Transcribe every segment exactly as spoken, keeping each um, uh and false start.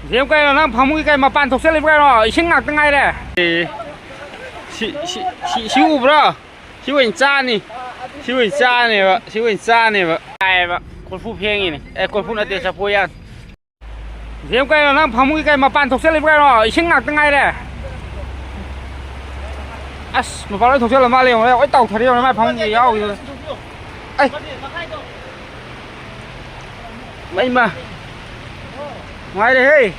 Jam, ꯀꯩꯅꯣ ꯅꯪ ꯐꯃꯨꯡꯒꯤ ꯀꯩ ꯃꯄꯥꯟ ꯊꯣꯛꯆꯜꯂꯤꯕ ꯀꯩꯅꯣ? ꯏꯁꯤꯡ ꯉꯥꯛꯇ ꯉꯥꯏꯔꯦ꯫ ꯑꯦ, ꯁꯤ, ꯁꯤ, ꯁꯤ, ꯁꯤ ꯎꯕ꯭ꯔꯣ? ꯁꯤ ꯑꯣꯏꯅ ꯆꯥꯅꯤ꯫ ꯁꯤ ꯑꯣꯏꯅ ꯆꯥꯅꯦꯕ꯫ ꯁꯤ ꯑꯣꯏꯅ ꯆꯥꯅꯦꯕ꯫ ꯆꯥꯏꯌꯦꯕ꯫ ꯀꯣꯔꯐꯨ ꯐꯦꯡꯉꯤꯅꯦ꯫ ꯑꯦ, ꯀꯣꯔꯐꯨ ꯅꯠꯇꯦ, ꯆꯐꯨ ꯌꯥꯟ꯫ ꯖꯦꯝ, ꯀꯩꯅꯣ ꯅꯪ ꯐꯃꯨꯡꯒꯤ ꯀꯩ ꯃꯄꯥꯟ ꯊꯣꯛꯆꯜꯂꯤꯕ ꯀꯩꯅꯣ? ꯏꯁꯤꯡ ꯉꯥꯛꯇ ꯉꯥꯏꯔꯦ꯫ ꯑꯁ, ꯃꯄꯥꯟ ꯂꯣꯏ ꯊꯣꯛꯆꯜꯂ ꯃꯥꯜꯂꯦ, ꯌꯦꯡꯉꯣ꯫ ꯂꯣꯏ ꯇꯥꯎꯊꯔꯦ, ꯌꯦꯡꯉꯣ, ꯃꯥꯏ ꯐꯃꯨꯡꯒꯤ ꯌꯥꯎꯔꯤꯗꯣ꯫ ꯑꯩ, ꯃꯩ ꯃꯥ꯫ ꯅꯨꯡꯉꯥꯏꯔꯦꯍꯦ꯫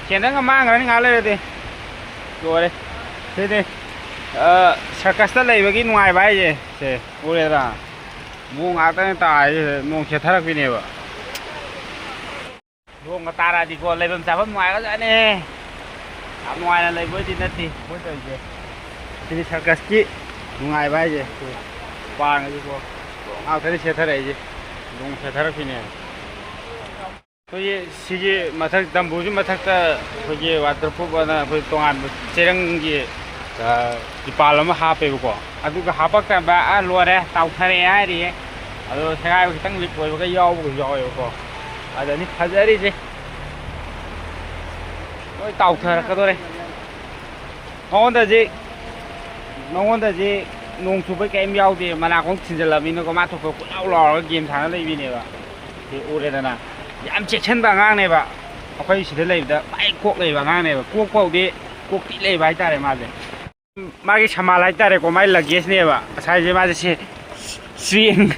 ꯁꯦꯟꯗꯟꯒ ꯃꯥꯡꯈ꯭ꯔꯅꯤ ꯉꯥꯏꯍꯥꯛ ꯂꯩꯔꯗꯤ꯫ ꯂꯣꯏꯔꯦ꯫ ꯁꯤꯗꯤ, ꯑ, ꯁꯔꯀꯁꯇ ꯂꯩꯕꯒꯤ ꯅꯨꯡꯉꯥꯏꯕ ꯍꯥꯏꯁꯦ꯫ ꯁꯦ, ꯎꯔꯦꯗ꯭ꯔꯥ? ꯅꯣꯡ ꯉꯥꯛꯇꯪ ꯇꯥꯔꯤꯁꯦ, ꯅꯣꯡ ꯁꯦꯠꯊꯔꯛꯄꯤꯅꯦꯕ꯫ ꯅꯣꯡꯒ ꯇꯥꯔꯛꯑꯗꯤꯀꯣ, ꯂꯩꯐꯝ ꯆꯥꯐꯝ ꯅꯨꯡꯉꯥꯏꯒ꯭ꯔꯖꯥꯠꯅꯦ꯫ ꯌꯥꯝ ꯅꯨꯡꯉꯥꯏꯅ ꯂꯩꯕ ꯑꯣꯏꯗꯤ ꯅꯠꯇꯦ ꯃꯣꯏ ꯇꯧꯔꯤꯁꯦ꯫ ꯁꯤꯗꯤ ꯁꯔꯀꯁꯀꯤ ꯅꯨꯡꯉꯥꯏꯕ ꯍꯥꯏꯁꯦ꯫ ꯄꯥꯡꯉꯁꯤꯀꯣ, ꯉꯥꯛꯇꯅꯤ ꯁꯦꯠꯊꯔꯛꯏꯁꯦ꯫ ꯅꯣꯡ ꯁꯦꯠꯊꯔꯛꯄꯤꯅꯦ꯫ ꯑꯩꯈꯣꯏꯒꯤ ꯁꯤꯒꯤ ꯃꯊꯛ, ꯗꯝꯕꯨꯔꯒꯤ ꯃꯊꯛꯇ ꯑꯩꯈꯣꯏꯒꯤ ꯋꯥꯇꯔ ꯄ꯭ꯔꯨꯐ ꯑꯅ ꯑꯩꯈꯣꯏ ꯇꯣꯉꯥꯟꯕ ꯆꯦꯔꯪꯒꯤ, ꯑ, ꯇꯤꯄꯥꯜ ꯑꯃ ꯍꯥꯞꯄꯦꯕꯀꯣ꯫ ꯑꯗꯨꯒ ꯍꯥꯄꯛꯇꯕ, ꯑ, ꯂꯣꯏꯔꯦ, ꯇꯥꯎꯊꯔꯛꯑꯦ ꯍꯥꯏꯔꯤꯌꯦ꯫ ꯑꯗꯣ ꯁꯦꯒꯥꯏꯕ ꯈꯤꯇꯪ ꯂꯤꯛ ꯑꯣꯏꯕꯒ ꯌꯥꯎꯕꯒ ꯌꯥꯎꯋꯦꯕꯀꯣ꯫ ꯑꯗꯅꯤ ꯐꯖꯔꯤꯁꯦ꯫ ꯂꯣꯏ ꯇꯥꯎꯊꯔꯛꯀꯗꯣꯔꯦ꯫ ꯃꯉꯣꯟꯗ ꯍꯧꯖꯤꯛ, ꯃꯉꯣꯟꯗ ꯍꯧꯖꯤꯛ ꯅꯣꯡ ꯆꯨꯕꯩ ꯀꯔꯤꯝ ꯌꯥꯎꯗꯦ꯫ ꯃꯅꯥꯀꯣꯡ ꯊꯤꯟꯖꯜꯂꯕꯅꯤꯅꯀꯣ, ꯃꯥ ꯊꯣꯛꯄ ꯀꯣꯏꯂꯥꯎ ꯂꯥꯎꯔꯒ ꯒꯦꯝ ꯁꯥꯟꯅ ꯂꯩꯕꯤꯅꯦꯕ꯫ ꯁꯤ ꯎꯔꯦꯗꯅ? ꯌꯥꯝ ꯆꯦꯛꯁꯤꯟꯕ ꯑꯉꯥꯡꯅꯦꯕ꯫ ꯑꯩꯈꯣꯏ ꯁꯤꯗ ꯂꯩꯕꯗ ꯈ꯭ꯋꯥꯏ ꯀꯣꯛ ꯂꯩꯕ ꯑꯉꯥꯡꯅꯦꯕ꯫ ꯀꯣꯛ ꯐꯥꯎꯗꯤ ꯀꯣꯛꯇꯤ ꯂꯩꯕ ꯍꯥꯏꯇꯥꯔꯦ ꯃꯥꯁꯦ꯫ ꯃꯥꯒꯤ ꯁꯃꯥꯜ ꯍꯥꯏꯇꯥꯔꯦꯀꯣ, ꯃꯥꯒꯤ ꯂꯒꯦꯖꯅꯦꯕ꯫ ꯉꯁꯥꯏꯁꯦ ꯃꯥꯁꯦ ꯁꯤ ꯆꯦꯡ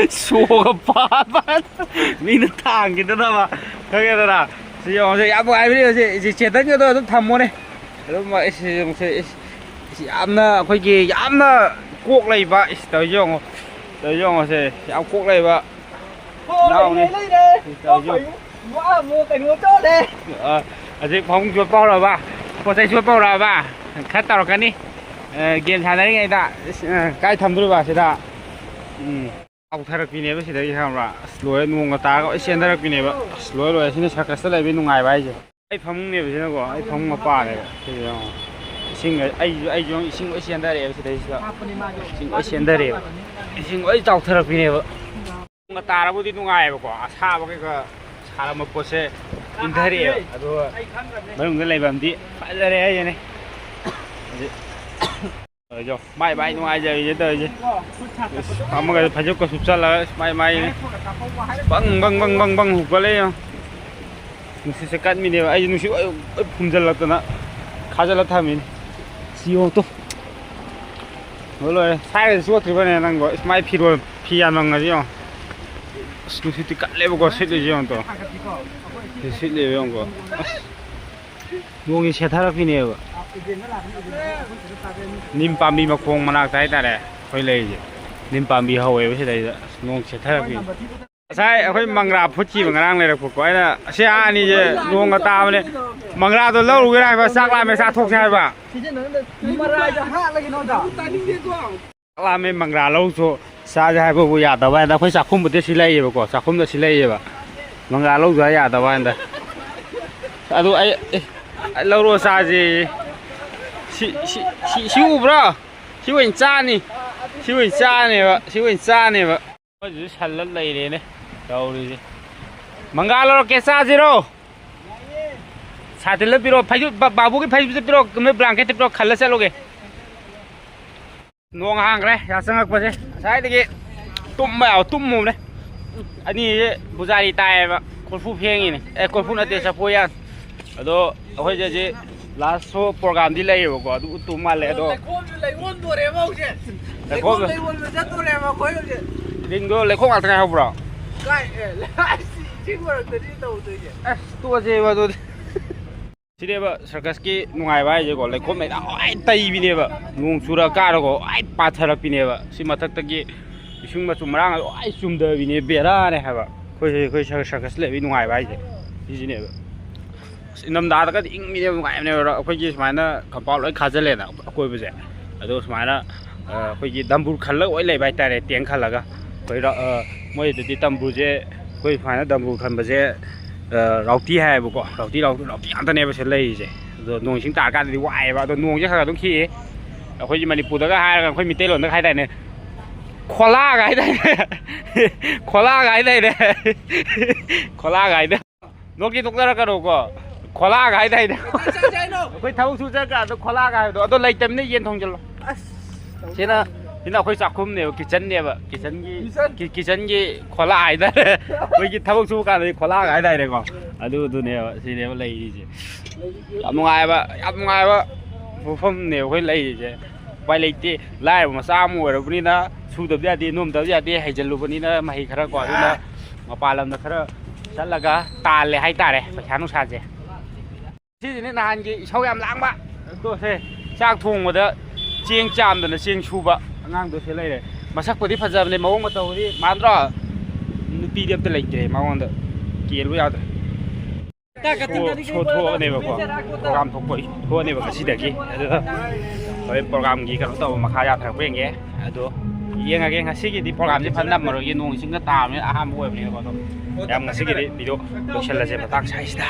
ꯁꯣꯒ ꯄꯥꯕ ꯃꯤꯅ ꯊꯥꯡꯈꯤꯗꯅꯕ, ꯈꯪꯉꯦꯗꯅ? ꯁꯤ ꯌꯦꯡꯉꯣ, ꯁꯤ ꯌꯥꯝ ꯅꯨꯡꯉꯥꯏꯕꯅꯦ꯫ ꯁꯤ, ꯁꯤ ꯆꯦꯇꯟꯒꯗꯣ ꯑꯗꯨꯝ ꯊꯝꯃꯣꯅꯦ꯫ ꯑꯗꯨꯝ, ꯏꯁ, ꯁꯤ ꯌꯦꯡꯉꯣ, ꯁꯤ, ꯏꯁ, ꯁꯤ ꯌꯥꯝꯅ ꯑꯩꯈꯣꯏꯒꯤ ꯌꯥꯝꯅ ꯀꯣꯛ ꯂꯩꯕ, ꯏꯁ, ꯇꯧꯔꯤꯁꯦ ꯌꯦꯡꯉꯣ, ꯇꯧꯔꯤꯁꯦ ꯌꯦꯡꯉꯣ, ꯁꯦ ꯌꯥꯝ ꯀꯣꯛ ꯂꯩꯕ ꯏꯅꯥꯎꯅꯤ꯫ ꯂꯩꯔꯦ꯫ ꯏꯁ, ꯇꯧꯔꯤꯁꯦ ꯌꯦꯡꯉꯣ꯫ ꯋꯥ, ꯑꯃꯨꯛ ꯀꯩꯅꯣ ꯇꯧꯔꯦ꯫ ꯑ, ꯍꯧꯖꯤꯛ ꯐꯃꯨꯡ ꯆꯣꯠꯄ ꯍꯧꯔꯛꯑꯕ, ꯄꯣꯠ ꯆꯩ ꯆꯣꯠꯄ ꯍꯧꯔꯛꯑꯕ, ꯈꯔ ꯇꯧꯔꯛꯀꯅꯤ꯫ ꯑ, ꯒꯦꯝ ꯁꯥꯟꯅꯔꯤꯉꯩꯗ꯫ ꯏꯁ, ꯑ, ꯀꯥꯏ ꯊꯝꯗꯣꯔꯤꯕ ꯁꯤꯗ? ꯎꯝ꯫ ꯀꯥꯎꯊꯔꯛꯄꯤꯅꯦꯕ ꯁꯤꯗꯒꯤ, ꯈꯪꯕ꯭ꯔꯥ? ꯑꯁ, ꯂꯣꯏꯔꯦ, ꯅꯣꯡꯒ ꯇꯥꯔꯒ ꯂꯣꯏ ꯆꯦꯟꯊꯔꯛꯄꯤꯅꯦꯕ꯫ ꯑꯁ, ꯂꯣꯏꯔꯦ, ꯂꯣꯏꯔꯦ, ꯁꯤꯅ ꯁꯔꯀꯁꯇ ꯂꯩꯕꯒꯤ ꯅꯨꯡꯉꯥꯏꯕ ꯍꯥꯏꯁꯦ꯫ ꯑꯩ ꯐꯃꯨꯡꯅꯦꯕ ꯁꯤꯅꯀꯣ, ꯑꯩ ꯐꯃꯨꯡ ꯃꯄꯥꯅꯦꯕ꯫ ꯁꯤꯗ ꯌꯦꯡꯉꯣ꯫ ꯏꯁꯤꯡ, ꯑꯩꯁꯨ, ꯑꯩꯁꯨ ꯏꯁꯤꯡ ꯂꯣꯏ ꯆꯦꯟꯊꯔꯛꯑꯦꯕ ꯁꯤꯗꯩꯁꯤꯗ꯫ ꯏꯁꯤꯡ ꯂꯣꯏ ꯆꯦꯟꯊꯔꯛꯑꯦꯕ꯫ ꯏꯁꯤꯡ ꯂꯣꯏ ꯆꯥꯎꯊꯔꯛꯄꯤꯅꯦꯕ꯫ ꯅꯣꯡꯒ ꯇꯥꯔꯕꯨꯗꯤ ꯅꯨꯡꯉꯥꯏꯌꯦꯕꯀꯣ, ꯑꯁꯥꯕ ꯀꯩꯀꯥ ꯊꯥꯔꯝꯕ ꯄꯣꯠꯁꯦ ꯏꯟꯊꯔꯛꯑꯦꯕ꯫ ꯑꯗꯨꯒ ꯃꯅꯨꯡꯗ ꯂꯩꯐꯝꯗꯤ ꯐꯖꯔꯦ ꯍꯥꯏꯁꯤꯅꯦ꯫ ꯍꯧꯖꯤꯛ ꯇꯧꯔꯤꯁꯦ, ꯃꯥꯏ ꯃꯥꯏ ꯅꯨꯡꯉꯥꯏꯖꯕꯤꯁꯦ ꯇꯧꯔꯤꯁꯦ꯫ ꯑꯃꯒ ꯐꯩꯖꯨꯞꯀ ꯁꯨꯞꯆꯜꯂꯒ ꯃꯥꯏ ꯃꯥꯏ ꯕꯪ ꯕꯪ ꯕꯪ ꯕꯪ ꯕꯪ ꯍꯨꯒꯠꯂꯛꯑꯦ ꯌꯦꯡꯉꯣ꯫ ꯅꯨꯡꯁꯤꯠꯁꯦ ꯀꯟꯕꯤꯅꯦꯕ꯫ ꯑꯩꯁꯦ ꯅꯨꯡꯁꯤꯠ ꯂꯣꯏ ꯐꯨꯝꯖꯤꯜꯂꯛꯇꯅ ꯈꯥꯖꯤꯜꯂ ꯊꯝꯃꯤꯅꯤ꯫ ꯁꯤ ꯌꯦꯡꯉꯣ ꯇꯨ꯫ ꯂꯣꯏ ꯂꯣꯏꯔꯦ꯫ ꯁ꯭ꯋꯥꯏꯒꯁꯦ ꯆꯣꯠꯇ꯭ꯔꯤꯕꯅꯦ ꯅꯪꯕꯣ꯫ ꯏꯁ, ꯃꯥꯏ ꯐꯤꯔꯣꯜ, ꯐꯤ ꯌꯥꯝꯃꯝꯒꯁꯤ ꯌꯦꯡꯉꯣ꯫ ꯑꯁ, ꯅꯨꯡꯁꯤꯠꯇꯤ ꯀꯜꯂꯦꯕꯀꯣ ꯁꯤꯠꯂꯤꯁꯤ ꯌꯦꯡꯉꯣ ꯇꯨ꯫ ꯁꯤ ꯁꯤꯠꯂꯤꯕ ꯌꯦꯡꯉꯣꯀꯣ꯫ ꯑꯁ, ꯅꯣꯡꯁꯤ ꯁꯦꯠꯊꯔꯛꯄꯤꯅꯦꯕ꯫ ꯅꯤꯝ ꯄꯥꯝꯕꯤ ꯃꯈꯣꯡ ꯃꯅꯥꯛꯇ ꯍꯥꯏꯇꯥꯔꯦ ꯑꯩꯈꯣꯏ ꯂꯩꯔꯤꯁꯦ꯫ ꯅꯤꯝ ꯄꯥꯝꯕꯤ ꯍꯧꯋꯦꯕ ꯁꯤꯗꯩꯗ꯫ ꯑꯁ, ꯅꯣꯡ ꯁꯦꯠꯊꯔꯛꯄꯤꯅꯦ꯫ ꯉꯁꯥꯏ ꯑꯩꯈꯣꯏ ꯃꯪꯒ꯭ꯔꯥ ꯐꯨꯠꯈꯤꯕ ꯉꯔꯥꯡ ꯂꯩꯔꯛꯄꯀꯣ꯫ ꯑꯩꯅ ꯑꯁꯤ ꯑꯅꯤꯁꯦ ꯅꯣꯡꯒ ꯇꯥꯕꯅꯦ꯫ ꯃꯪꯒ꯭ꯔꯥꯗꯣ ꯂꯧꯔꯨꯒꯦꯔꯥ ꯍꯥꯏꯕ, ꯆꯥꯛ ꯂꯥꯝꯃꯦ ꯆꯥꯊꯣꯛꯁꯦ ꯍꯥꯏꯕ꯫ ꯁꯤꯁꯦ ꯅꯪꯅ ꯃꯔꯥꯏꯗ ꯍꯥꯠꯂꯒꯦ ꯅꯣꯏꯗ꯫ ꯆꯥꯛ ꯂꯥꯝꯃꯦ ꯃꯪꯒ꯭ꯔꯥ ꯂꯧꯁꯨ ꯆꯥꯁꯦ ꯍꯥꯏꯕꯕꯨ ꯌꯥꯗꯕ ꯍꯥꯏꯅ ꯑꯩꯈꯣꯏ ꯆꯥꯛꯈꯨꯝꯕꯨꯗꯤ ꯁꯤ ꯂꯩꯌꯦꯕꯀꯣ꯫ ꯆꯥꯛꯈꯨꯝꯗ ꯁꯤ ꯂꯩꯌꯦꯕ꯫ ꯃꯪꯒ꯭ꯔꯥ ꯂꯧꯁꯨ ꯍꯥꯏ ꯌꯥꯗꯕ ꯍꯥꯏꯅ꯫ ꯑꯗꯨ ꯑꯩ ꯑꯦ, ꯂꯧꯔꯣ ꯆꯥꯁꯦ꯫ ꯁꯤ, ꯁꯤ, ꯁꯤ, ꯁꯤ ꯎꯕ꯭ꯔꯣ? ꯁꯤ ꯑꯣꯏꯅ ꯆꯥꯅꯤ꯫ ꯁꯤ ꯑꯣꯏꯅ ꯆꯥꯅꯦꯕ꯫ ꯁꯤ ꯑꯣꯏꯅ ꯆꯥꯅꯦꯕ꯫ ꯑꯩꯈꯣꯏꯁꯤꯁꯨ ꯁꯜꯂ ꯂꯩꯔꯦꯅꯦ ꯇꯧꯔꯤꯁꯦ꯫ ꯃꯪꯒ꯭ꯔꯥ ꯂꯧꯔꯛꯀꯦ ꯆꯥꯁꯤꯔꯣ? ꯁꯥꯇꯤꯟ ꯑꯃ ꯄꯤꯔꯛꯑꯣ꯫ ꯐꯩꯖꯨꯞ, ꯕꯥ-, ꯕꯥꯕꯨꯒꯤ ꯐꯩꯖꯨꯞꯁꯦ ꯄꯤꯔꯛꯑꯣ, ꯅꯣꯏ ꯕ꯭ꯂꯥꯡꯀꯦꯠꯇ ꯄꯤꯔꯛꯑꯣ, ꯈꯜꯂ ꯆꯠꯂꯨꯒꯦ꯫ ꯅꯣꯡ ꯍꯥꯡꯈ꯭ꯔꯦ ꯌꯥ ꯆꯪꯉꯛꯄꯁꯦ꯫ ꯉꯁꯥꯏꯗꯒꯤ ꯇꯨꯝꯕ ꯌꯥꯕ ꯇꯨꯝꯃꯨꯕꯅꯦ꯫ ꯑꯅꯤꯁꯦ ꯄꯨꯖꯥꯔꯤ ꯇꯥꯏꯌꯦꯕ꯫ ꯀꯣꯔꯐꯨ ꯐꯦꯡꯉꯤꯅꯦ꯫ ꯑꯦ, ꯀꯣꯔꯐꯨ ꯅꯠꯇꯦ, ꯆꯐꯨ ꯌꯥꯟ꯫ ꯑꯗꯣ ꯑꯩꯈꯣꯏꯁꯦ ꯍꯧꯖꯤꯛ ꯂꯥꯁ ꯁꯣ ꯄ꯭ꯔꯣꯒ꯭ꯔꯥꯝꯗꯤ ꯂꯩꯌꯦꯕꯀꯣ, ꯑꯗꯨ ꯎꯠꯇꯨ ꯃꯥꯜꯂꯦ꯫ ꯑꯗꯣ ꯂꯩꯈꯣꯝꯁꯨ ꯂꯩ ꯑꯣꯟꯗꯣꯔꯦꯕ ꯍꯧꯖꯤꯛ꯫ ꯂꯩꯈꯣꯝ ꯂꯩꯈꯣꯝ ꯂꯩ ꯑꯣꯟꯕ ꯆꯠꯇꯣꯔꯦꯕ ꯑꯩꯈꯣꯏ ꯍꯧꯖꯤꯛ꯫ ꯔꯤꯡꯗꯣ ꯂꯩꯈꯣꯝ ꯉꯥꯛꯇ ꯉꯥꯏꯍꯧꯕ꯭ꯔꯣ? ꯀꯥꯏ, ꯑꯦ, ꯑꯁ, ꯏꯁꯤꯡ ꯃꯔꯛꯇꯗꯤ ꯇꯧꯗꯣꯏꯁꯦ꯫ ꯑꯁ, ꯇꯣꯛꯑꯁꯦꯕ ꯑꯗꯨꯗꯤ꯫ ꯁꯤꯅꯦꯕ ꯁꯔꯀꯁꯀꯤ ꯅꯨꯡꯉꯥꯏꯕ ꯍꯥꯏꯁꯦꯀꯣ꯫ ꯂꯩꯈꯣꯝ ꯂꯩꯅꯥꯡ ꯂꯣꯏ ꯇꯩꯕꯤꯅꯦꯕ꯫ ꯅꯣꯡ ꯆꯨꯔ ꯀꯥꯔꯒꯣ ꯂꯣꯏ ꯄꯥꯊꯔꯛꯄꯤꯅꯦꯕ꯫ ꯁꯤ ꯃꯊꯛꯇꯒꯤ ꯏꯁꯤꯡ ꯃꯆꯨꯝ ꯃꯔꯥꯡ ꯂꯣꯏ ꯆꯨꯝꯊꯕꯤꯅꯦ꯫ ꯕꯦꯔꯥꯅꯦ ꯍꯥꯏꯕ꯫ ꯑꯩꯈꯣꯏ, ꯑꯩꯈꯣꯏ ꯁꯔ-, ꯁꯔꯀꯁ ꯂꯩꯕꯒꯤ ꯅꯨꯡꯉꯥꯏꯕ ꯍꯥꯏꯁꯦ ꯁꯤꯁꯤꯅꯦꯕ꯫ ꯑꯁ, ꯏꯪꯊꯝꯊꯥꯗꯒꯗꯤ ꯏꯪꯕꯤꯅꯦꯕ, ꯅꯨꯡꯉꯥꯏꯕꯅꯦꯕ꯫ ꯑꯩꯈꯣꯏꯒꯤ ꯁꯨꯃꯥꯏꯅ ꯀꯝꯄꯥꯎꯟ ꯂꯣꯏ ꯈꯥꯖꯤꯜꯂꯦꯅ ꯑꯀꯣꯏꯕꯁꯦ꯫ ꯑꯗꯣ ꯁꯨꯃꯥꯏꯅ, ꯑ, ꯑꯩꯈꯣꯏꯒꯤ ꯗꯝꯕꯨꯔ ꯈꯜꯂꯒ ꯂꯣꯏ ꯂꯩꯕ ꯍꯥꯏꯇꯥꯔꯦ, ꯇꯦꯟ ꯈꯜꯂꯒ꯫ ꯑꯩꯈꯣꯏ ꯔ-, ꯑ, ꯃꯣꯏꯗꯗꯤ ꯗꯝꯕꯨꯔꯁꯦ, ꯑꯩꯈꯣꯏ ꯁꯨꯃꯥꯏꯅ ꯗꯝꯕꯨꯔ ꯈꯟꯕꯁꯦ, ꯑ, ꯔꯥꯎꯇꯤ ꯍꯥꯏꯌꯦꯕꯀꯣ꯫ ꯔꯥꯎꯇꯤ, ꯔꯥꯎꯇꯤ, ꯔꯥꯎꯇꯤ ꯉꯥꯛꯇꯅꯦꯕ ꯁꯤꯗ ꯂꯩꯔꯤꯁꯦ꯫ ꯑꯗꯣ ꯅꯣꯡ ꯏꯁꯤꯡ ꯇꯥꯔꯀꯥꯟꯗꯗꯤ ꯋꯥꯏꯑꯦꯕ꯫ ꯑꯗꯣ ꯅꯣꯡꯁꯦ ꯈꯔ ꯈꯔ ꯑꯗꯨꯝ ꯈꯤꯛꯑꯦ꯫ ꯑꯩꯈꯣꯏꯒꯤ ꯃꯅꯤꯄꯨꯔꯗꯒ ꯍꯥꯏꯔꯒ ꯑꯩꯈꯣꯏ ꯃꯤꯇꯩꯂꯣꯟꯗꯒ ꯍꯥꯏ ꯇꯥꯔꯦꯅꯦ, ꯈꯣꯂꯥꯒ ꯍꯥꯏꯗꯥꯏꯅꯦ? ꯈꯣꯂꯥꯒ ꯍꯥꯏꯗꯥꯏꯅꯦ? ꯈꯣꯂꯥꯒ ꯍꯥꯏꯗꯥꯏ꯫ ꯅꯣꯛꯀꯤ ꯅꯣꯛꯅꯔꯛꯀꯅꯨꯀꯣ꯫ ꯈꯣꯂꯥꯒ ꯍꯥꯏꯗꯥꯏꯅꯦ? ꯑꯩꯈꯣꯏ ꯊꯕꯛ ꯁꯨ ꯆꯠꯀꯥꯟꯗ ꯈꯣꯂꯥꯒ ꯍꯥꯏꯕꯗꯣ ꯑꯗꯣ ꯂꯩꯇꯕꯅꯤꯅ ꯌꯦꯟ ꯊꯣꯡꯖꯤꯜꯂꯣ꯫ ꯁꯤꯅ ꯁꯤꯅ ꯑꯩꯈꯣꯏ ꯆꯥꯛꯈꯨꯝꯅꯦꯕ, ꯀꯤꯠꯆꯟꯅꯦꯕ, ꯀꯤꯠꯆꯟꯒꯤ ꯀꯤ- ꯀꯤꯠꯆꯟꯒꯤ ꯈꯣꯂꯥ ꯍꯥꯏꯇꯥꯔꯦ꯫ ꯑꯩꯈꯣꯏꯒꯤ ꯊꯕꯛ ꯁꯨꯕ ꯀꯥꯟꯗꯗꯤ ꯈꯣꯂꯥꯒ ꯍꯥꯏꯇꯥꯔꯦꯀꯣ꯫ ꯑꯗꯨꯗꯨꯅꯦꯕ ꯁꯤꯅꯦꯕ ꯂꯩꯔꯤꯁꯦ꯫ ꯌꯥꯝ ꯅꯨꯡꯉꯥꯏꯕ, ꯌꯥꯝ ꯅꯨꯡꯉꯥꯏꯕ ꯃꯐꯝꯅꯦꯕ ꯑꯩꯈꯣꯏ ꯂꯩꯔꯤꯁꯦ꯫ ꯎꯄꯥꯏ ꯂꯩꯇꯦ, ꯂꯥꯏꯔꯕ ꯃꯆꯥ ꯑꯃ ꯑꯣꯏꯔꯕꯅꯤꯅ ꯁꯨꯗꯕꯗꯤ ꯌꯥꯗꯦ, ꯅꯣꯝꯗꯕꯗꯤ ꯌꯥꯗꯦ, ꯍꯩꯖꯤꯜꯂꯨꯕꯅꯤꯅ ꯃꯍꯩ ꯈꯔ ꯀꯣ꯫ ꯑꯗꯨꯅ ꯃꯄꯥꯟ ꯂꯝꯗ ꯈꯔ ꯆꯠꯂꯒ ꯇꯥꯜꯂꯦ ꯍꯥꯏꯇꯥꯔꯦ ꯄꯩꯁꯥ ꯅꯨꯡꯁꯥꯁꯦ꯫ ꯁꯤꯁꯤꯅꯦ ꯅꯍꯥꯟꯒꯤ ꯏꯁꯧ ꯌꯥꯝ ꯂꯥꯡꯕ꯫ ꯑꯗꯣ ꯁꯦ, ꯆꯥꯛ ꯊꯣꯡꯕꯗ ꯆꯦꯡ ꯆꯥꯝꯗꯅ ꯆꯦꯡ ꯁꯨꯕ ꯑꯉꯥꯡꯗꯣ ꯁꯤ ꯂꯩꯔꯦ꯫ ꯃꯁꯛꯄꯨꯗꯤ ꯐꯖꯕꯅꯦ, ꯃꯑꯣꯡ ꯃꯇꯧꯗꯤ ꯃꯥꯟꯗ꯭ꯔꯣ? ꯅꯨꯄꯤꯗꯤ ꯑꯝꯇ ꯂꯩꯇ꯭ꯔꯦ ꯃꯉꯣꯟꯗ, ꯀꯦꯜꯂꯨ ꯌꯥꯗ꯭ꯔꯦ꯫ ꯁꯣ ꯁꯣ ꯊꯣꯛꯑꯅꯦꯕꯀꯣ, ꯄ꯭ꯔꯣꯒꯥꯝ ꯊꯣꯛꯄ ꯊꯣꯛꯑꯅꯦꯕ ꯉꯁꯤꯗꯒꯤ꯫ ꯑꯗꯨꯗ ꯍꯣꯔꯦꯟ ꯄ꯭ꯔꯣꯒꯥꯝꯒꯤ ꯀꯩꯅꯣ ꯇꯧꯕ ꯃꯈꯥ ꯌꯥꯊꯔꯛꯄ ꯌꯦꯡꯒꯦ꯫ ꯑꯗꯣ ꯌꯦꯡꯉꯒꯦ꯫ ꯉꯁꯤꯒꯤꯗꯤ ꯄ꯭ꯔꯣꯒꯥꯝꯁꯦ ꯐꯖꯅ ꯅꯝꯃꯔꯣꯏꯒꯦ, ꯅꯣꯡ ꯏꯁꯤꯡꯒ ꯇꯥꯕꯅꯤꯅ ꯑꯍꯥꯟꯕ ꯑꯣꯏꯕꯅꯤꯅꯀꯣ꯫ ꯑꯗꯣ ꯌꯥꯝ ꯉꯁꯤꯒꯤꯗꯤ ꯚꯤꯗꯤꯑꯣ ꯂꯣꯏꯁꯤꯜꯂꯁꯦ ꯃꯇꯥꯡ ꯁ꯭ꯋꯥꯏꯁꯤꯗ꯫